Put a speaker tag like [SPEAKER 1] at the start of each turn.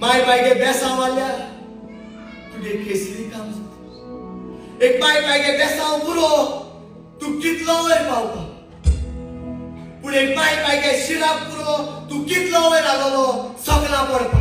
[SPEAKER 1] माय पायगे बेसांव मारल्यार तुगे केसरी काम जाता. एक माय पायगे बेसांव पुरो, तूं कितलो वयर पावता. पूण एक माय पायगे शिराप पुरो, तूं कितलो वयर आलोलो सगळा पडपा.